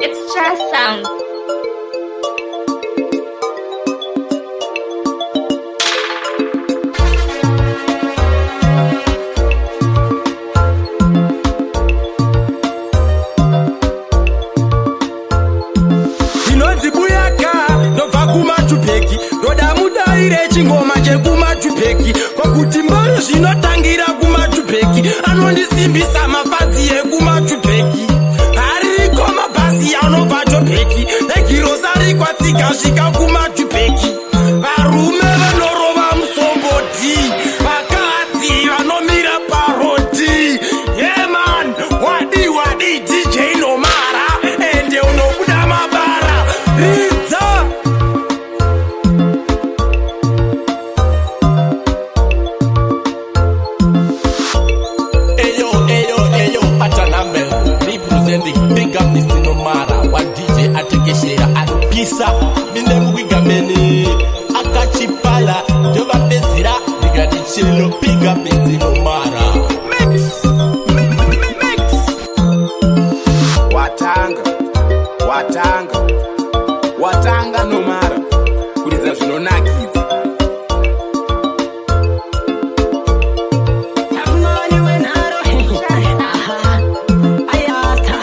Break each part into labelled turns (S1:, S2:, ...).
S1: It's just sound.
S2: Ndinonzi Buyaka, ndobva kuMachupeki. Ndoda mudaire chingoma chekuMachupeki, kwakuti mboro zvinotangira kuMachupeki. Anondisimbisa mafadzi ekuMachupeki. Ariko mabhasi anobva Jobheki negirosari kwatsika svika kuMachupeki. Varume vanorova musomboti, vakadzi vanomira paroti. Yeah man, wadi wadi DJ Nomara, ende unobuda mabara. Ridza.
S3: Eyo, eyo, eyo, Patanambe, representing Big Up Mr. Nomara, wa DJ atekeshera anopisa, minde mukuigameni, akachipala, ndovapedzera, ndikati chelo, Big Up Mr. Nomara.
S4: Watanga, watanga, watanga Nomara kuridza zvinonakidza.
S5: Tapumani wenharo. Ayasta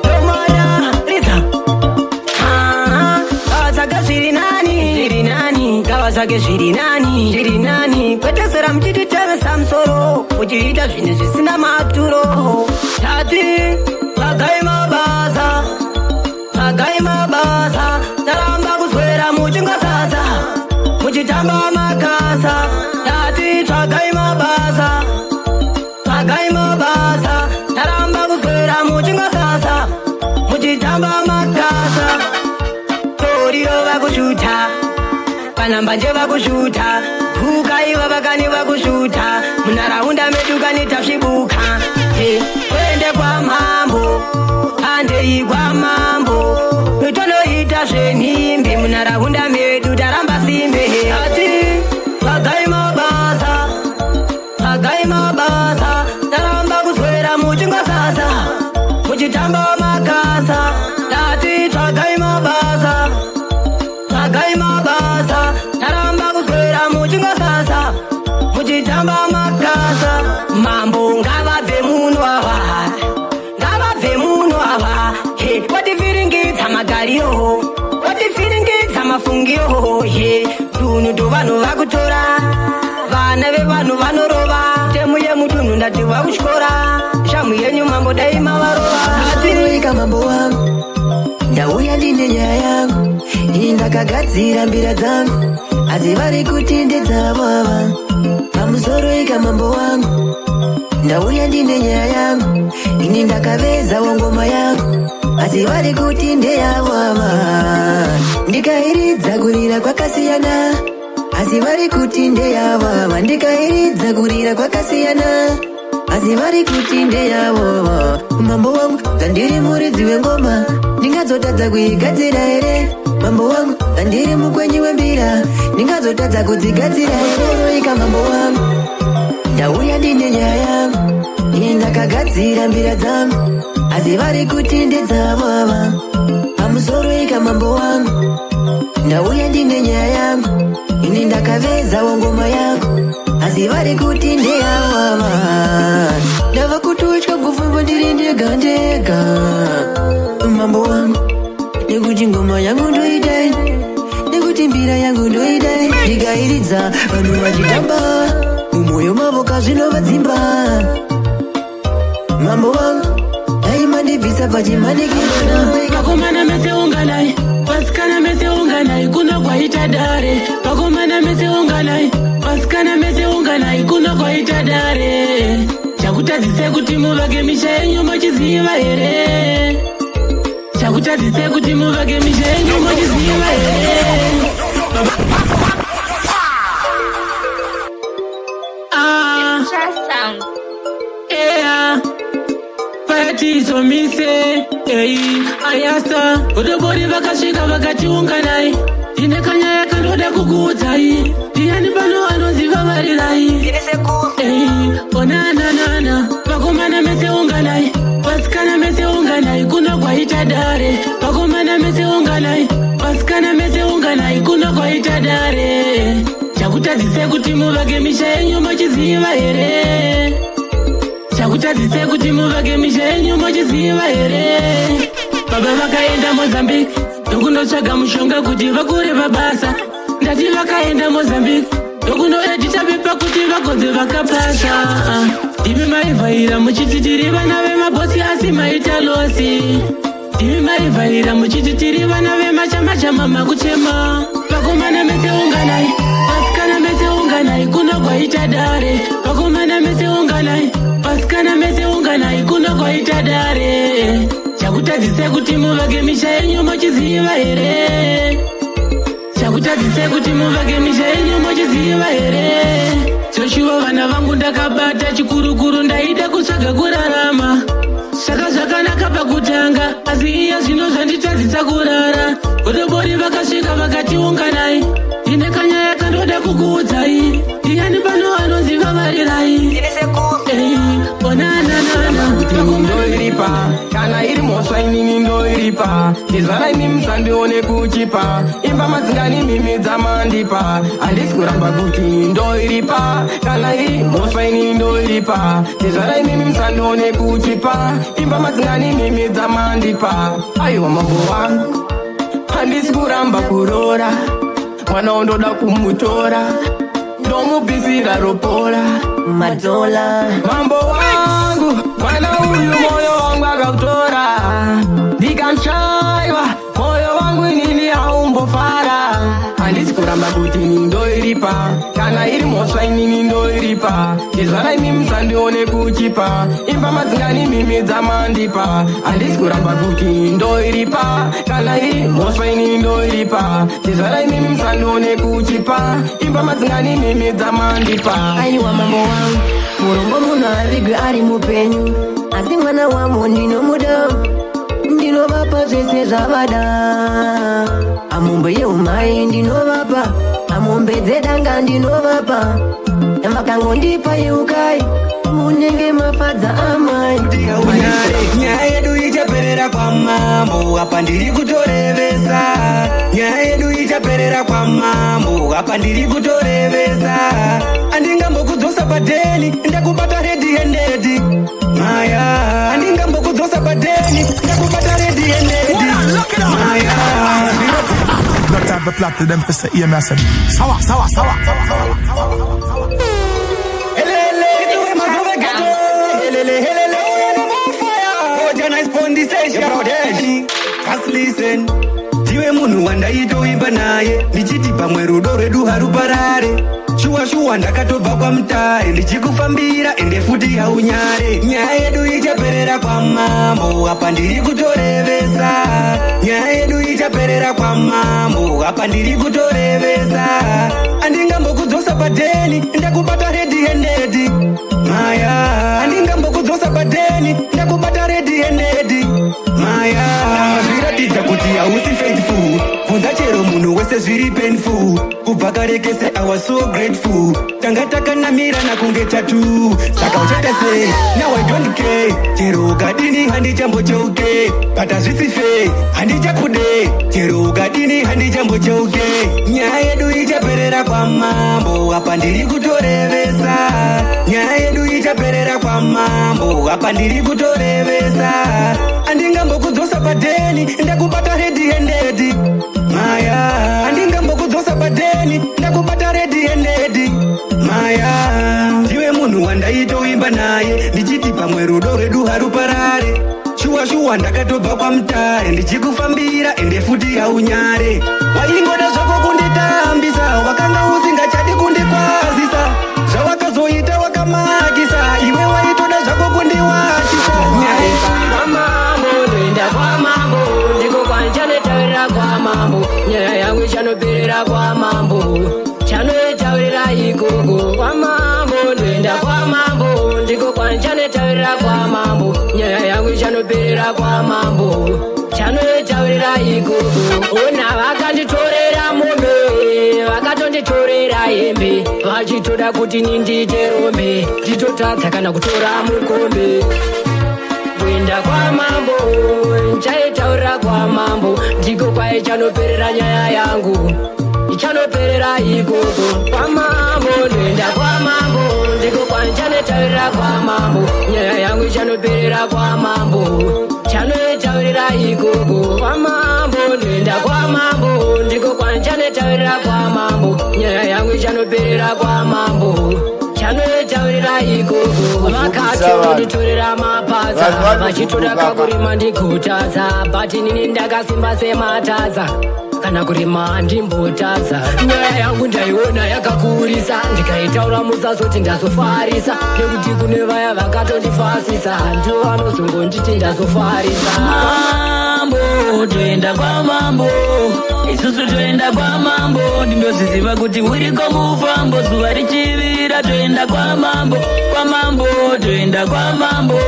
S5: Nomara ridza. Kawasake zviri nani, zviri nani. Kawasake zviri nani, zviri nani. Kwete sera muchititemesa musoro, muchiita zvinhu zvisina maturo. Tati tsvagai mabasa, tsvagai mabasa. Taramba kuswera muchingosasa, muchitamba makasa. Tati tsvagai mabasa, tsvagai mabasa. Taramba kuswera muchingosasa, muchitamba makasa. Toriro vakushuta, panhamba nje vakushuta, huka iva vakani vakushuta munharaunda medu kani tasvibuka. He, kuende kwamambo, handei kwamambo, tonoita zvenhimbi munharaunda medu, taramba simbe. Ati tsvagai mabasa, tsvagai mabasa. Taramba kuswera muchingosasa, muchitamba makasa. Tati tsvagai mabasa, tsvagai mabasa. Taramba kuswera muchingosasa, muchitamba makasa. Mambo ngavabve muno ava, ngavabve muno ava. He, wativhiringidza magariro, wativhiringidza mafungiro. He, dunhu ndovanhu vakutora vana vevanhu, vanorova temu yemudunhu. Ndati vakutyora shamu yenyu mambo, dai mavarova.
S6: Ati mambo wangu, ndauya ndine nyaya yangu. Ini ndakagadzira mbira dzangu, asi vari kuti ndedzavo ava. Pamusoro ika mambo wangu, ndauya ndine nyaya yangu. Ini ndakavezawo ngoma yangu, asi vari kuti ndeyavo ava. Ndikairidza kurira kwakasiyana, asi vari kuti ndeyavo ava. Ndikairidza kurira kwakasiyana, asi vari kuti ndeyavo. Mambo wangu, zvandiri muridzi wengoma, ndingazotadza kuigadzira here? Mambo wangu, zvandiri mukwenyi wembira, ndingazotadza kudzigadzira here? Ika mambo wangu, ndauya ndine nyaya yangu. Ini ndakagadzira mbira dzangu, asi vari kuti ndedzavo ava. Pamusoro ika mambo wangu, ndauya ndine nyaya yangu. Ini ndakavezawo ngoma yangu, asi vari kuti ndeyavo ava. Ndava kutotya kufamba ndiri ndega ndega, mambo wangu, nekuti ngoma yangu ndoidai, nekuti mbira yangu ndoidai. Ndikairidza vanhu vachitamba, mumwoyo mavo kazvinovadzimba. Mambo wangu, dai mandibvisa pachimanikirana.
S7: Vakomana mese unganai, vasikana mese unganai, kuno kwaita dare. Vakomana mese unganai, vasikana mese unganai, kuno kwaita dare. Chakutadzise kuti muvake misha yenyu mochiziva here? Chakutadzise kuti muvake misha yenyu mochiziva here? Ah.
S1: It's just sound.
S7: Ea, patizomise ei ayasta godobori vakasvika vakati unganai, ndine kanyaya kandoda kukuudzai. Ndiani pano anoziva varirai? Ei, onananana. Vakomana mese unganai. unganai, kuno kwaita dare. Vakomana mese unganai, vasikana mese unganai, kuno kwaita dare. Chakutadzise kuti muvake misha yenyu mochiziva here? Chakutadzise kuti muvake misha yenyu mochiziva here? Baba vakaenda Mozambique ndokundotsvaga mushonga kuti vakure pabasa. Ndati vakaenda Mozambique ndokunoedhita pepa kuti vagonze vakapasa. Ndimi maivhaira muchiti tiri vana vemabhosi, asi maita loss. Ndimi maivhaira muchiti tiri vana vemachamachama, makuchema. Vakomana mese unganai, vasikana mese unganai, kuno kwaita dare. Vakomana mese unganai, vasikana mese unganai, kuno kwaita dare. Chakutadzise kuti muvake misha yenyu mochiziva here? Chakutadzise kuti muvake misha yenyu mochiziva here? Joshua, vana vangu ndakabata chikurukuru, ndaida kutsvaga kurarama. Saka zvakanaka pakutanga, asi iye zvino zvanditadzisa kurara. Godobori vakasvika vakati, "Unganai, ndine kanyaya kandoda kukuudzai." Ndiani pano anoziva varirai? Onananana.
S2: Kuti ndoiripa kana iri mhosva, inini ndoiripa. Ndizvara imi musandione kuchipa imba madzingani mimi dzamandipa. Handisi kuramba kuti ndoiripa kana iri mhosva, inini ndoiripa. Ndizvara imimi musandione kuchipa imba madzingani mimi dzamandipa. Aiwa mambo wangu, handisi kuramba kuroora mwana, undoda kumutora, ndomupisira ropora.
S6: Madola.
S2: Mambo wangu, mwana uyu moyo wangu akautora, ndikamushaiwa moyo wangu inini haumbofara. Handisi kuramba kuti ini ndoiripa kana iri mhosva, inini ndoiripa. Ndizvara imi musandione kuchipa imba madzingani mimi dzamandipa. Handisi kuramba kuti ini ndoiripa kana iri mhosva, inini ndoiripa. Ndizvara imimi musandione kuchipa imba madzingani mimi dzamandipa.
S6: Aiwa mambo wangu, murombo munhu avigwe ari mupenyu, asi mwana wamo ndinomuda, ndinovapa zvese zvavada. Amombe yeumai ndinovapa, amombe dzedanga ndinovapa. Vakangondipa yeukai, munenge mafadza amai.
S8: Unyare, nyaya yedu ichaperera kwamambo, apa ndiri kutorevesa. Nyaya yedu ichaperera kwamambo, apa ndiri kutorevesa. Handingambokudzosa padeni ndakubata red handed maya. Handingambokudzosa padeni ndakubata red handed maya.
S9: No time for plot to them for say, hear me I say, sawa, sawa, sawa, sawa, sawa, sawa.
S8: Helele, helele, helele, just listen. Ndiwe munhu wandaitoimba naye ndichiti pamwe rudo rwedu haruparare. Shuwa shuwa ndakatobva kwamutare ndichikufambira, ende futi haunyare. Nyaya yedu ichaperera kwamambo, apa ndiri kutorevesa. Nyaya yedu ichaperera kwamambo, apa ndiri kutorevesa. Handingambokudzosa padeni ndakubata red handed maya. Handingambokudzosa padeni ndakubata red handed maya. Zviratidza kuti hausi faithful, bvunza chero munhu wese, zviri painful. Kubva kare kese I was so grateful, tanga takanamirana kunge tatu. Saka uchaita sei now? I don't care, chero ukadini handichambocheuke. But hazvisi fair, handichakude, chero ukadini handichambocheuke. Nyaya yedu ichaperera kwamambo, apa ndiri kutorevesa. Nyaya yedu ichaperera kwamambo, apa ndiri kutorevesa. Handingambokudzosa padeni ndakubata red handed maya. Handingambokudzosa padeni ndakubata red handed maya. Ndiwe munhu wandaitoimba naye ndichiti pamwe rudo rwedu haruparare. Shuwa shuwa ndakatobva kwamutare ndichikufambira, ende futi haunyare. Waingoda zvako kunditambisa, wakanga usingachadi kundikwazisa. Zvawakazoita wakamakisa, iwe waitoda zvako kundiwachisa.
S5: Kwamambo ndoenda kwamambo, ndiko kwandichanotaurira kwamambo. Nyaya yangu ichanoperera kwamambo, chanoitaurira ikoko. Kwamambo ndoenda kwamambo, ndiko kwandichanotaurira kwamambo. Nyaya yangu ichanoperera kwamambo, chanoitaurira ikoko. Ona vakanditorera mombe, vakatonditorera hembe, vachitoda kuti nindiite rombe, nditotadza kana kutora mukombe. Kuenda kwamambo. Kwamambo nchaitaurira, kwamambo ndiko kwaichanoperera nyaya yangu, ichanoperera ikoko. Kwamambo ndoenda, kwamambo ndiko kwanchanotaurira, kwamambo nyaya yangu ichanoperera, kwamambo chanoitaurira ikoko. Kwamambo ndoenda, kwamambo ndiko kwanchanotaurira, kwamambo nyaya yangu ichanoperera, kwamambo chanoitaurira ikoko. Vakatonditorera mapadza, vachitoda kakurima ndikutadza, but inini ndakasimba sematadza, kana kurima handimbotadza. Nyaya yangu ndaiona yakakurisa, ndikaitaura musazoti ndazofarisa, nekuti kune vaya vakatondifasisa, ndivo vanozongonditi ndazofarisa.
S7: Mambo, toenda kwamambo, isusu toenda kwamambo. Ndinozviziva kuti uriko mufambo, zuva richivira toenda kwamambo. Kwamambo, toenda kwamambo,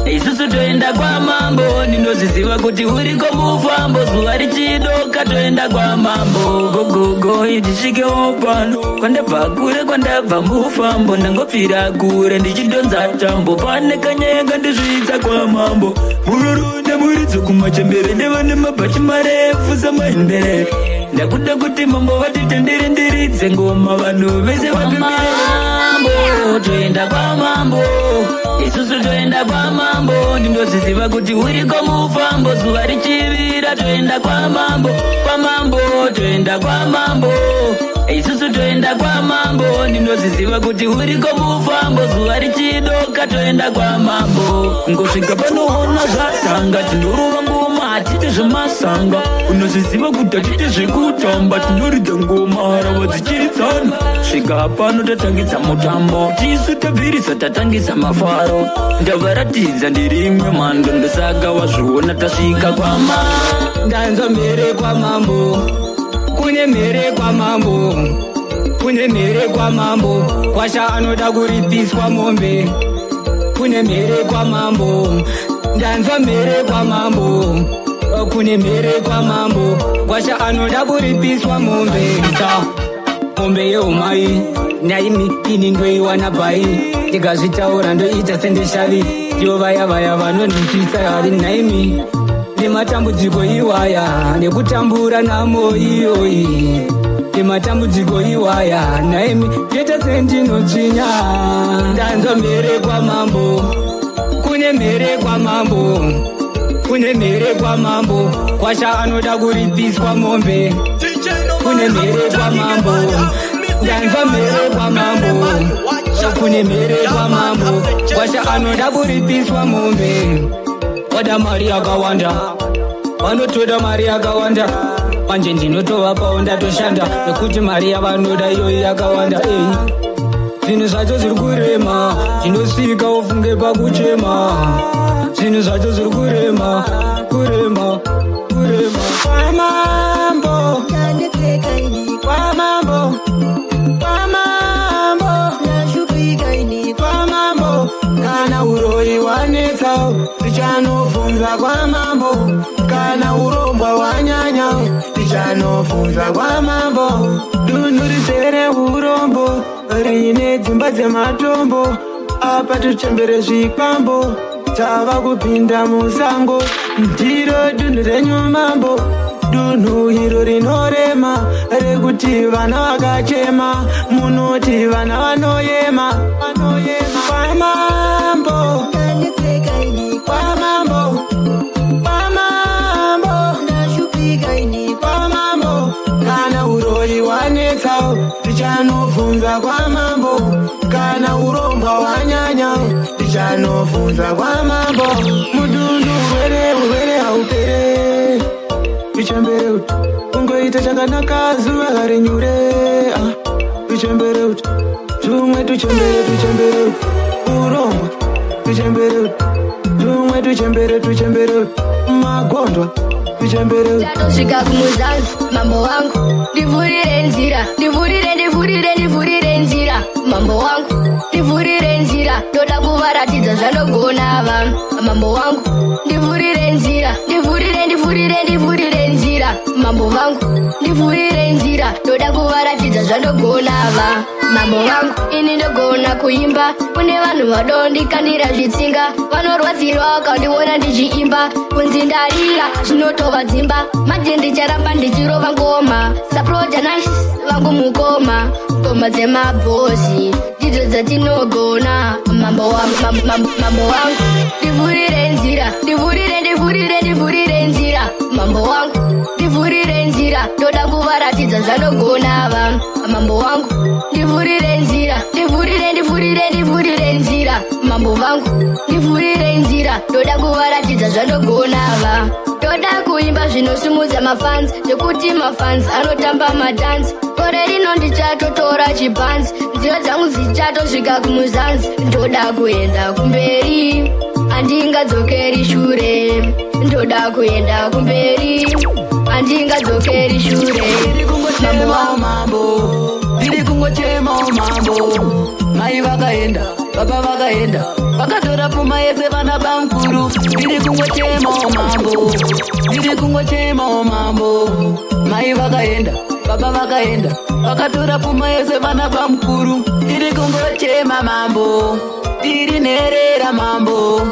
S7: isusu toenda kwamambo. Ndinozviziva kuti uriko mufambo, zuva richidoka toenda kwamambo. Gogogo, tisvikewo pano, kwandabva kure, kwandabva mufambo. Ndangopfira kure ndichidhonza tambo, pane kanyaya kandisvitsa kwamambo. Muroro nemuridzo kumachembere nevane mabhachi marefu samaendere. Ndakuda kuti mambo vatitendere ndiridze ngoma, vanhu vese vapemere. Toenda kwamambo, isusu toenda kwamambo. Ndinozviziva kuti uriko mufambo, zuva richivira toenda kwamambo. Kwamambo, toenda kwamambo, isusu toenda kwamambo. Ndinozviziva kuti uriko mufambo, zuva richidoka toenda kwamambo. Ngosvika panoona zvatanga, tinorova ngoma, hatiti zvemasanga. Unozviziva kuti hatiti zvekutamba, tinoridza ngoma harava dzichiridzana. Svika pano tatangidza mutambo, tisu tabvirisa, tatangisa mafaro. Ndavaratidza ndirimwe mhando, ndosaka wazviona tasvika kwama.
S2: Ndanzwa mhere kwamambo, kune mhere kwamambo, kune mhere kwamambo. Kwasha anoda kuripiswa mombe. Kune mhere kwamambo, ndanzwa mhere kwamambo, kune mhere kwamambo. Kwasha anoda kuripiswa mombe, sa mombe yeumai. Naimi ini ndoiwana pai? Ndikazvitaura ndoita sendeshavi, ndivo vaya vaya vanonzwisisa hari. Naimi nematambudziko iwaya, nekutambura namo iyoyi, nematambudziko iwaya, naimi ndoita sendinotsvinya. Ndanzwa mhere kwamambo, kune mhere kwamambo, kune mhere kwamambo. Kwasha anoda kuripiswa mombe. Kune mhere kwamambo, ndanzwa mhere kwamambo, kune mhere kwamambo. Kwasha anoda kuripiswa mombe. Wada mari yakawanda, vanotoda mari yakawanda. Manje ndinotovapawo, ndatoshanda nekuti mari yavanoda iyoyi yakawanda. Ei, zvinhu zvacho zviri kurema, zvinosvika ufunge pakuchema. Zvinhu zvacho zviri kurema, kurema, kurema. Kwamambo, kwamambo, kwamambo, kwamambo. Kana uroyi wanetsa, tichanobvunza kwamambo. Kana urombwa wanyanya, tichanobvunza kwamambo. Dunhu rizere urombo, rine dzimba dzematombo. Apa tuchembere zvikwambo, tava kupinda musango. Ndiro dunhu renyu mambo, dunhu iro rinorema, rekuti vana vakachema munoti vana vanoyema. Kwamambo, kwamambo, kwamambo, kwamambo. Kana uroyi wanetsa, tichanobvunza kwamambo. Kana urombwa wanyanya, tichanobvunza kwamambo. Mudundu urwere, urwere haupere. Tuchembere uti ungoita chakanaka, zuva harinyure. Ah, tuchembere uti tumwe tuchembere, tuchembere uti urombwa, tuchembere uti tumwe tuchembere, tuchembere uti magondwa, tuchembere uti.
S1: Tatosvika kumuzanzi, mambo wangu, ndivhurire nzira, ndivhurire, ndivhurire, ndivhurire nzira, mambo wangu, ndivhurire nzira. Ndoda kuvaratidza zvanogona vanhu. Mambo wangu, ndivhurire nzira, ndivhurire, ndivhurire, ndivhurire nzira. nzira, mambo vangu, ndivhurire nzira. Ndoda kuvaratidza zvandogona va mambo vangu. Ini ndogona kuimba. Kune vanhu vadondikandira zvitsinga, vanorwadzirwa vakandiona ndichiimba. Kunzi ndarira zvinotovadzimba. Manje ndicharamba ndichirova ngoma saProja Nice vangu mukoma. Ngoma dzemabhosi ndidzo dzatinogona. Mambo wangu, mambo, mambo, mambo wangu, ndivhurire nzira, ndivhurire, ndivhurire, ndivhurire nzira. Mambo wangu, ndivhurire nzira. Ndoda kuvaratidza zvandogona va mambo wangu. Ndivhurire nzira, ndivhurire, ndivhurire, ndivhurire nzira. Mambo vangu, ndivhurire nzira. Ndoda kuvaratidza zvandogona va. Ndoda kuimba zvinosimudza mafans, zvekuti mafans anotamba madhansi. Gore rino ndichatotora chibhanzi, nzira dzangu dzichatosvika kumuzanzi. Ndoda kuenda kumberi, handingadzokeri shure. Ndoda kuenda kumberi, handingadzokeri shure.
S7: Ndiri kungochemawo mambo, ndiri kungochemawo mambo. Mai vakaenda, baba vakaenda, vakatora pfuma yese vana bamukuru. Ndiri kungochemawo mambo, ndiri kungochemawo mambo. Mai vakaenda, baba vakaenda, vakatora pfuma yese vana bamukuru. Ndiri kungochema mambo, ndiri nherera mambo.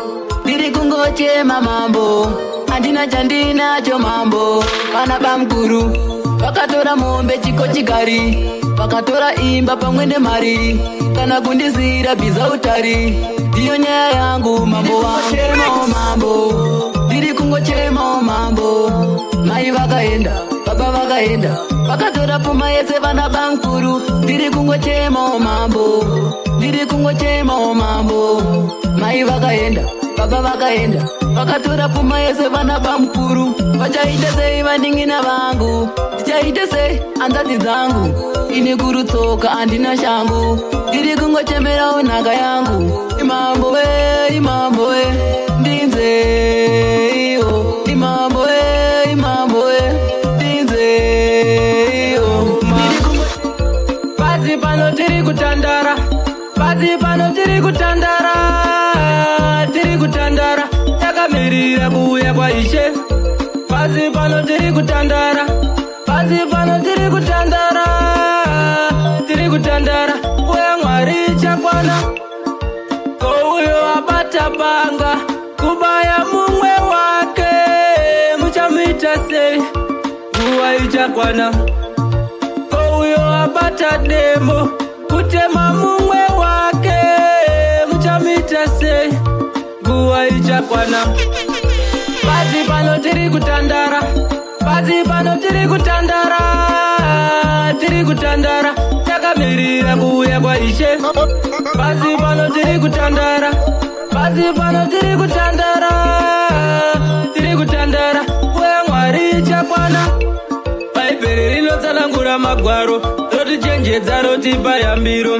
S7: Ndiri kungochema mambo, handina chandinacho mambo. Vana bamukuru vakatora mombe chikochikari, vakatora imba pamwe nemari, kana kundisira bhiza utari. Ndiyo nyaya yangu mambo wangu, mambo. Ndiri kungochemawo mambo. Mai vakaenda, baba vakaenda, vakatora pfuma yese vana bamukuru. Ndiri kungochemawo mambo, ndiri kungochemawo mambo. Mai vakaenda, baba vakaenda, vakatora pfuma yese vana bamukuru. Vachaita sei vanin'ina vangu? Tichaita sei hanzvadzi dzangu? Ini kurutsoka handina shangu. Ndiri kungochemerawo nhaka yangu. Imambo we, imambo we, ndinzeiwo. Imambo we, imambo we, ndinzeiwo.
S2: Pasi pano tiri kutandara, pasi pano tiri kutandara, tiri kutandara, takamirira kuuya kwaIshe. Pasi pano tiri kutandara, pasi pano tiri kutandara, tiri kutandara, kuya Mwari chakwana. Kouyo abata banga kubaya mumwe wake, muchamuita sei? Nguva ichakwana. Kouyo abata demo kutema mumwe wake, muchamuita sei? Nguva ichakwana. Pasi pano tiri kutandara, pasi pano tiri kutandara, tiri kutandara, takamirira kuuya kwaIshe. Pasi pano tiri kutandara, pasi pano tiri kutandara, tiri kutandara, kuya Mwari chakwana. Bhaibheri rinotsanangura magwaro, rotichenjedza, rotipa yambiro.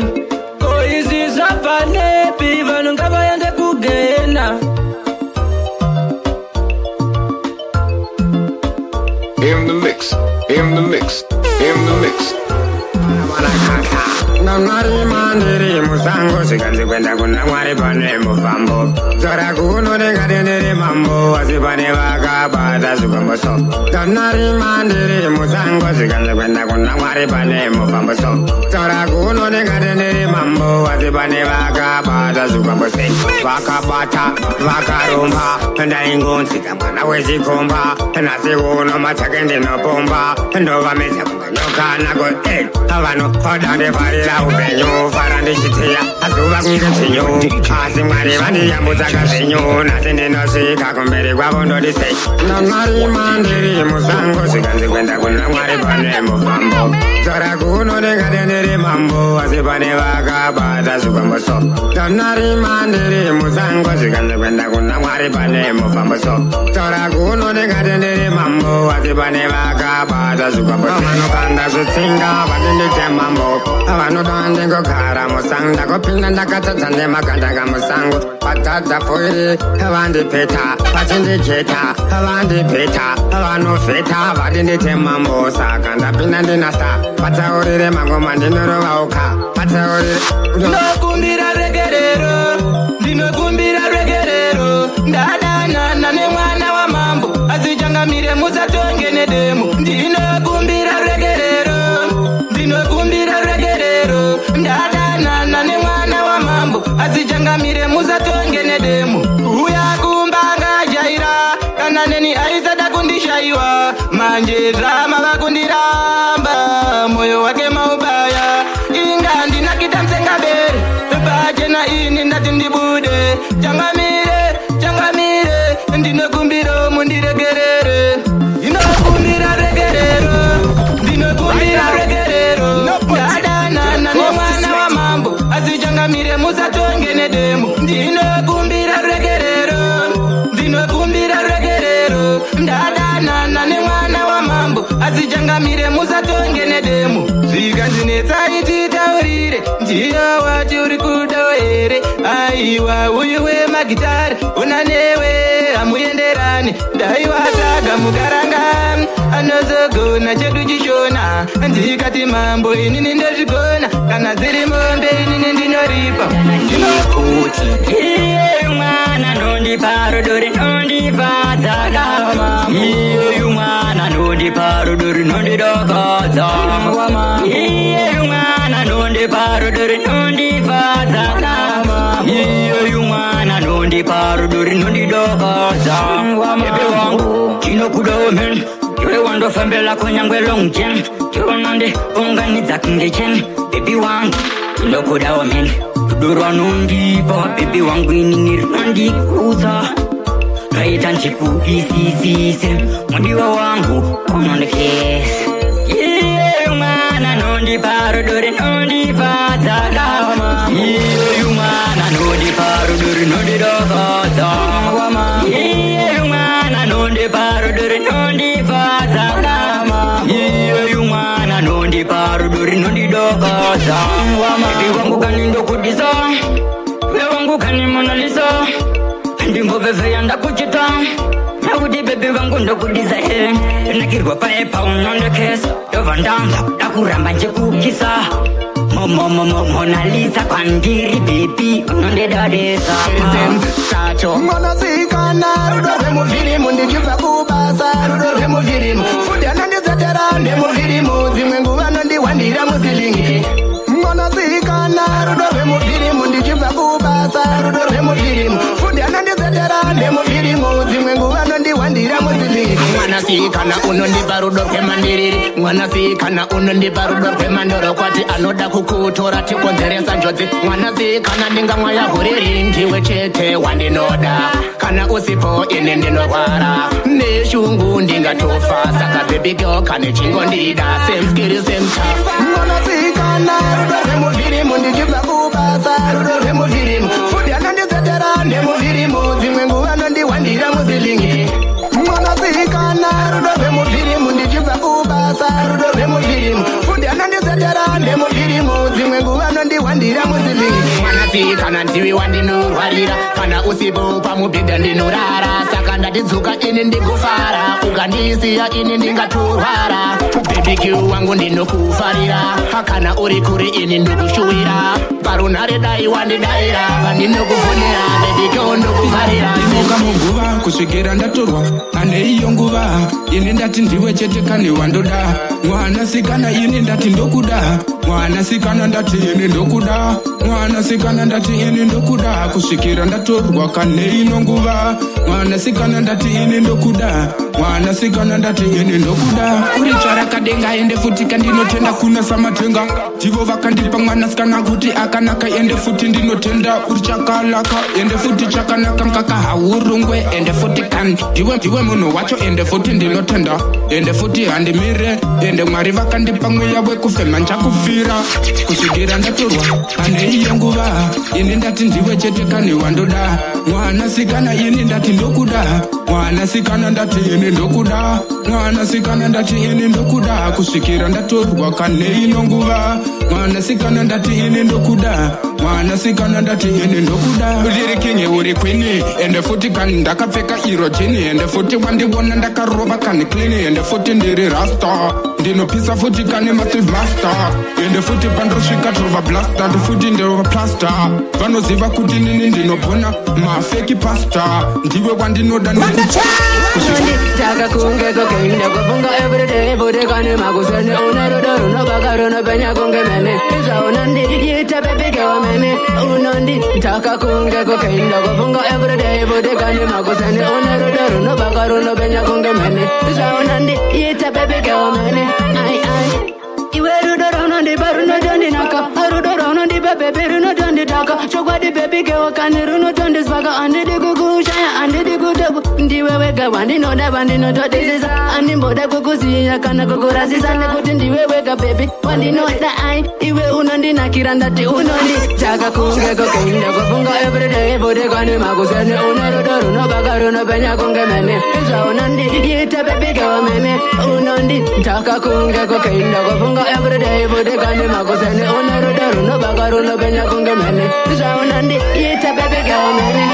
S2: Ko izvi zvabva nepi? Vanhu ngavaende kugehena.
S10: In the mix, in the mix, in the mix.
S11: Namarima ndiri musango, zvikanzi kuenda kuna Mwari pane mufambo. Dzora kuno ndingati ndiri mambo, asi pane vakabata zvikomboso. Ndanarima ndiri musango, zvikanzi kuenda kuna Mwari pane mufambo so. Dzora kuno ndingati ndiri mambo, asi pane vakabata zvikombo sei. Vakabata, vakaromba, ndaingonzika mwana wechikomba. Nhasi uno machake ndinopomba, ndovamedza kunge nyoka nako. Vanoda ndifarira upenyu, fara ndichiteya azuva kunge chinyu, asi Mwari vandiyambutsa kazvinyu. Nhasi ndinosvika kumberi kwavo, ndodisei. Namarima ndiri musango, zvikanzi kuenda kuna Mwari pane mufambo. Dzora kuno ndingati ndiri mambo, asi pane vakabata zvikwambo so. Ndanarima ndiri musango, zvikanzi kuenda kuna Mwari pane mufambo so. Dzora kuno ndingati ndiri mambo, asi pane vakabata zvikwambo. Vanokanda zvitsinga vandindite mambo, vanoda ndingogara musango. Ndakopinda ndakatsatsa nemakandanga musango, patadza foiri vandipeta, vachindijeta vandipeta, vanovheta vadindite mambo. Saka ndapinda ndina star, vataurire mangoma ndinorovauka, vataurire.
S2: Ndinokumbira regerero, ndinokumbira regerero. Ndadanana nemwana wamambo, asi changamire musatonge nedemo. changamire, musatonge nedemo. Uya kumba ngajaira, kana neni aisada kundishayiwa. Manje drama vakundiramba, moyo wake maubaya. Inga ndinakita msengabere pachena, ini ndati ndibude. Changamire, changamire, ndinokumbira mundiregerere, ndinokumbira regerero, ndinokumbira regerero. Ndadanana nemwana wamambo, asi changamire, musatonge nedemo. Ndinokumbira regerero, ndinokumbira regerero. Ndadanana nemwana wamambo, asi changamire, musatonge nedemo. Zvikanzinetsai titaurire, ndiyo wati uri kudawo here? Aiwa, uyu wemagitari una newe hamuenderani. Daiwataga mukaranga anozogona chedu chishona. Ndikati mambo, inini ndozvigona, kana dziri mombe inini ndinoripa.
S5: Kuti iye mwana nondipa rudo rinondifadza, iye mwana nondipa rudo rinondidakadza, iye mwana nondipa rudo rinondifadza, iye mwana nondipa rudo rinondidakadza. Baby wangu, ndinokudawo men, iwe wandofambela kunyangwe long jam, ndionande unganidza kunge chen. Baby wangu, ndinokudawo men, rudo rwanondipa baby wangu inini rinondikudza, raita ndikudisisise. Mudiwa wangu unondikesa, iye mwana nondipa rudo rinondifadza, iye mwana nondipa rudo rinondidakadza, iye mwana nondipa rudo rinondifadza, iye mwana nondipa rudo rinondidakadza. Baby wangu kani ndokudisa, we wangu kani Monalisa, ndimbovhevheya ndakuchita nakuti baby vangu ndokudisa he, ndinakirwa paye paunondekesa, ndobva ndanza kuda kuramba njekukisa. Monalisa kwandiri baby unondidadisa.
S2: Chacho mwanasikana, rudo rwemuvhirimu, ndichibva kubasa, rudo rwemuvhirimu, futi anondidzetera ndemuvhirimu, dzimwe nguva nondiwandira muceiling. Mwanasikana, rudo rwemuvhirimu, ndichibva kubasa, rudo rwemuvhirimu, futi anondidzetera ndemuvhirimu, dzimwe nguva nondiwandira muceiling. Mwanasikana unondipa rudo rwemandiriri, mwanasikana unondipa rudo rwemandoro, kwati anoda kukutora tikonzeresa njodzi. Mwanasikana, ndingamwaya huriri, ndiwe chete wandinoda, kana usipo ine ndinorwara neshungu, ndingatofa. Saka baby girl, kane chingondida, same skill, same tough. Mwanasikana, rudo rwemuvhirimu, ndichibva kubasa, rudo rwemuvhirimu, futi anondidzetera ndemuvhirimu, dzimwe nguva nondiwandira muceiling. Mwanasikana, rudo rwemuvhirimu, ndichibva kubasa, rudo rwemuvhirimu, futi anondidzetera ndemuvhirimu, dzimwe nguva nondiwandira muceiling. Mwanasikana, ndiwe wandinorwarira, kana usipo pamubhedha ndinorara, saka ndatidzuka ini ndikufara, ukandisiya ini ndingatorwara. Baby girl wangu, ndinokufarira, kana uri kure ini ndokushuwira, parunhare dai wandidayira pandinokufonera. Baby girl, ndokufarira.
S4: Ndimuka muguva kusvikira ndatorwa ane iyo nguva. Ini ndati ndiwe chete kani wandoda. Mwanasikana, ini ndati ndokuda. Mwanasikana, ndati ini ndokuda. Mwanasikana, ndati ini ndokuda kusvikira ndatorwa kane ino nguva. Mwanasikana, ndati ini ndokuda. Mwanasikana, ndati ini ndokuda. Uri tsvarakadenga, ende futi kandinotenda kuna samatenga, ndivo vakandipa mwanasikana kuti akanaka. Ende futi ndinotenda uri chakalaka, ende futi chakanaka mkaka haurungwe. Ende futi kan ndiwe munhu wacho. Ende futi ndinotenda, ende futi handimire, ende Mwari vakandipa mweya wekufema, nchakufira kusvikira ndatorwa ane iyo nguva. Ini ndati ndiwe chete kani wandoda. Mwanasikana, ini ndati ndokuda. Mwanasikana, ndati ini ndokuda. Mwanasikana, ndati ini ndokuda kusvikira ndatorwa kane ino nguva. Mwanasikana, ndati ini ndokuda. Mwanasikana, ndati ini ndokuda. Uri king, uri queen, ende futi kani ndakapfeka iro jean, ende futi wandiona ndakarova kani clean, ende futi ndiri rasta, ndinopisa futi kani massive master, ende futi pandosvika trova blaster, futi ndirova plaster. Vanoziva kuti nini ndinopona mafake pastor, ndiwe wandinoda.
S5: Taka kunge cocaine, ndakufunga everyday, futi kane makuseni, une rudo runobaka runopenya kunge mene, izvaunandiita baby girl.
S7: mene unonditaka kunge cocaine. Ndakufunga everyday futi makuseni. Une rudo runobaka runopenya kunge mhene. Zvaunondiita baby girl mene, ai ai. Iwe rudo raunondipa runotondinaka, rudo raunondipa baby runotonditaka. Chokwadi baby girl kani runotondisvaka. Handidi kukushaya, handidi kutoku. Ndiwe wega wandinoda, wandinotodisisa. Handimboda kukuziya kana kukurasisa, nekuti ndiwe wega baby wandinoda. Ai, iwe unondinakira, ndati unonditaka kunge cocaine. Ndakufunga everyday futi kani makuseni. Une rudo runobaka runopenya kunge mhene. Zvaunondiita baby girl mene, unonditaka kunge cocaine. Ndakufunga everyday futi kani makuseni. Une rudo runobaka runopenya kunge mhene. Zvaunondiita baby girl mene,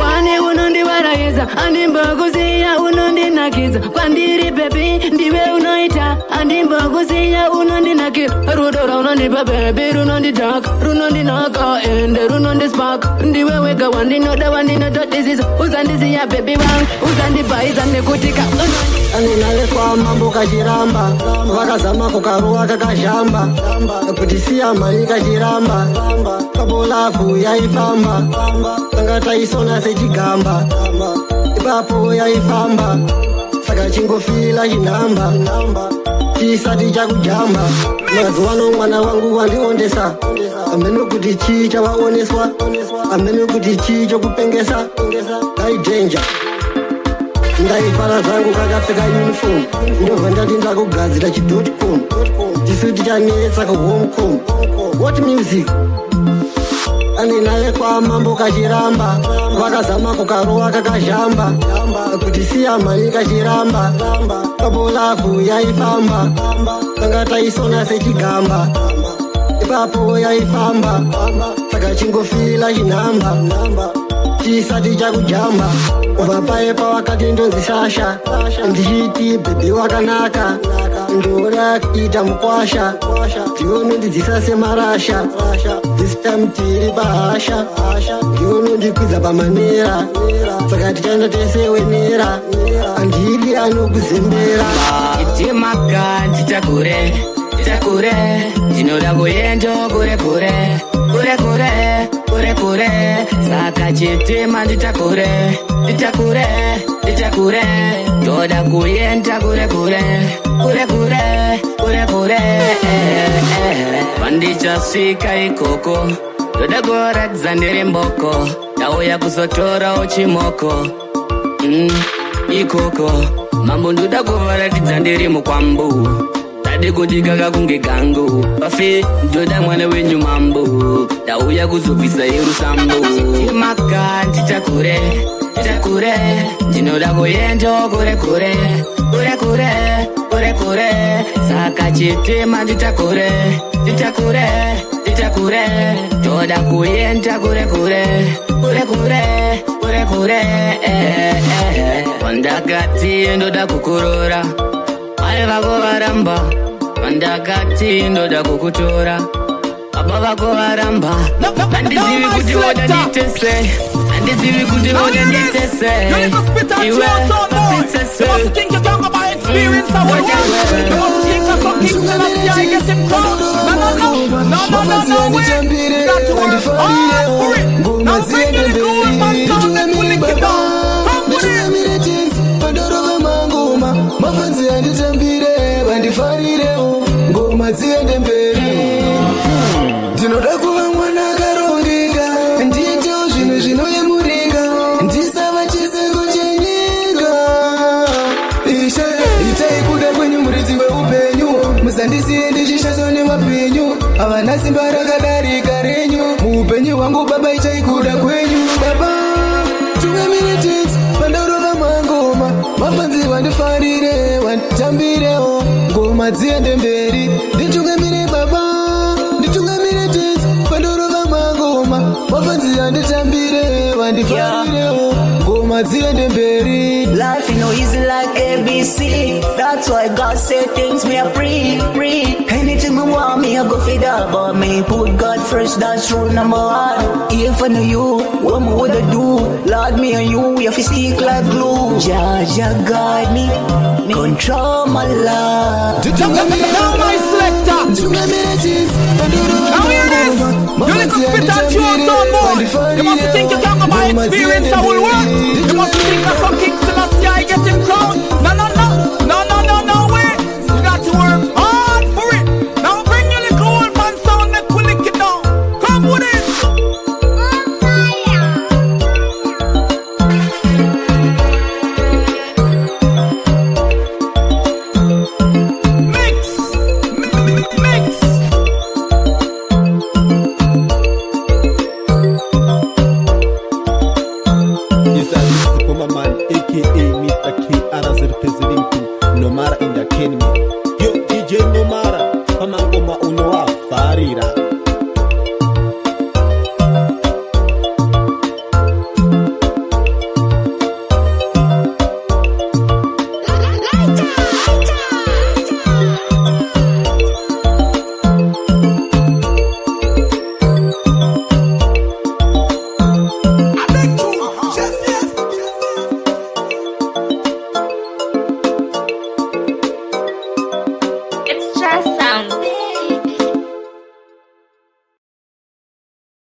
S7: wani unondivaraidza, andimbokuziya unondinakidza. Kwandiri baby ndiwe unoita, andimbokuziya unondinakira. Rudo raunondipa baby runonditaka, runondinaka ende runondispark. Ndiwe wega wandinoda, wandinotodisisa. Usandisiya baby wangu, usandibhaisa nekuti ka
S12: Aninaye kwa mambo kachiramba, vakazama kukaruwa kakazhamba, kuti siya mari kachiramba. Papo love yaifamba, tanga taisona sechigamba. Ipapo yaifamba, saka chingofila chinhamba chisati chakujamba. Mazuva ano mwana wangu wandiondesa, amene kuti chii chavaoneswa, amene kuti chii chokupengesa. Dai danger ndaifara zvangu kakapfeka uniform, ndobva ndati ndakugadzira chidotcom, tisu tichanetsa kuhomecom. What music? Andinaye kwa mambo kachiramba, vakazama kukaruwa kakazhamba, kuti siya mari kachiramba. Papo love yaifamba, tanga taisona sechigamba. Ipapo yaifamba, saka chingofila chinhamba chisati chakujamba. Kubva paye pawakati ndonzi shasha, ndichiti baby wakanaka, ndoda kuita mukwasha, ndiwe unondidzisa semarasha. This time tiri pahasha, ndiwe unondikwidza pamanera, saka tichaenda tese wenera, handidi anokuzembera.
S13: Chitimaka nditakure, nditakure, ndinoda kuenda kure kure, kure kure, kure kure. Saka chitima nditakure, nditakure, nditakure, ndoda kuenda kure kure, kure kure, kure kure. Pandichasvika ikoko ndoda kuratidza ndiri mboko, ndauya kuzotorawo chimoko. Ikoko mambo ndoda kuvaratidza ndiri mukwambo, dadi kudikaka kunge gango pafe. Ndoda mwana wenyu mambo, ndauya kuzobvisa irusambo. Maka nditakure, nditakure, ndinoda kuenda kure kure, kure kure, kure kure. Saka chitima nditakure, nditakure, nditakure, ndoda kuenda kure kure, kure kure, kure kure. Pandakati ndoda kukurora, mai vako varamba. Pandakati ndoda kukutora, baba vako varamba. Handizivi kuti voda ndiite sei, handizivi kuti voda ndiite sei. Iwe princess.
S3: Think you talk about experience and what you must think of some King Selassie I get him crowned. No, no, no, no, no, no, no way. You got to work hard for it. Now bring in the gold man down and pull it down. Come with it.
S14: Nditungamire tenzi pandorova mangoma, mafanzi anditambire, vandifarirewo, ngoma dziende mberi. Ndinoda kuva mwana akarongeka, ndiitewo zvinhu zvinoyemurika, ndisava chisengo chenyika. Ishe, itai kuda kwenyu, muridzi weupenyu, musandisiye ndichishandiswa nemapinyu, havana simba rakadarika renyu muupenyu hwangu. Baba, itai kuda kwenyu. Baba, tungamire tenzi pandorova mangoma, mafanzi vandifarire, vanditambirewo, ngoma dziende mberi. Nditungamire baba, nditungamire tenzi pandorova mangoma, mafanzi anditambire, vandifarirewo, ngoma dziende mberi.
S15: Life you know easy like ABC. That's why God said things me a pray, pray. Anything me want me I go feed up, but me put God first. That's rule number one. If I know you, what me woulda do? Lord, me and you, we have to stick like glue. Jah Jah guide me, control my life.
S3: Now my select.
S16: selector. Now hear this. You little spit and chew on some boy. You must think you can go by experience that will work. You must think that some King Selassie I get him crowned. No, no, no. No, no, no, no way. You got to work hard for it. Now bring your little old man sound and we lick it down. Come with it. Mix. Mix.
S3: It's a Bomberman, aka Mr. KRZ representing Nomara Entertainment. Yo, DJ Nomara, pamangoma unowafarira.
S17: It's just sound.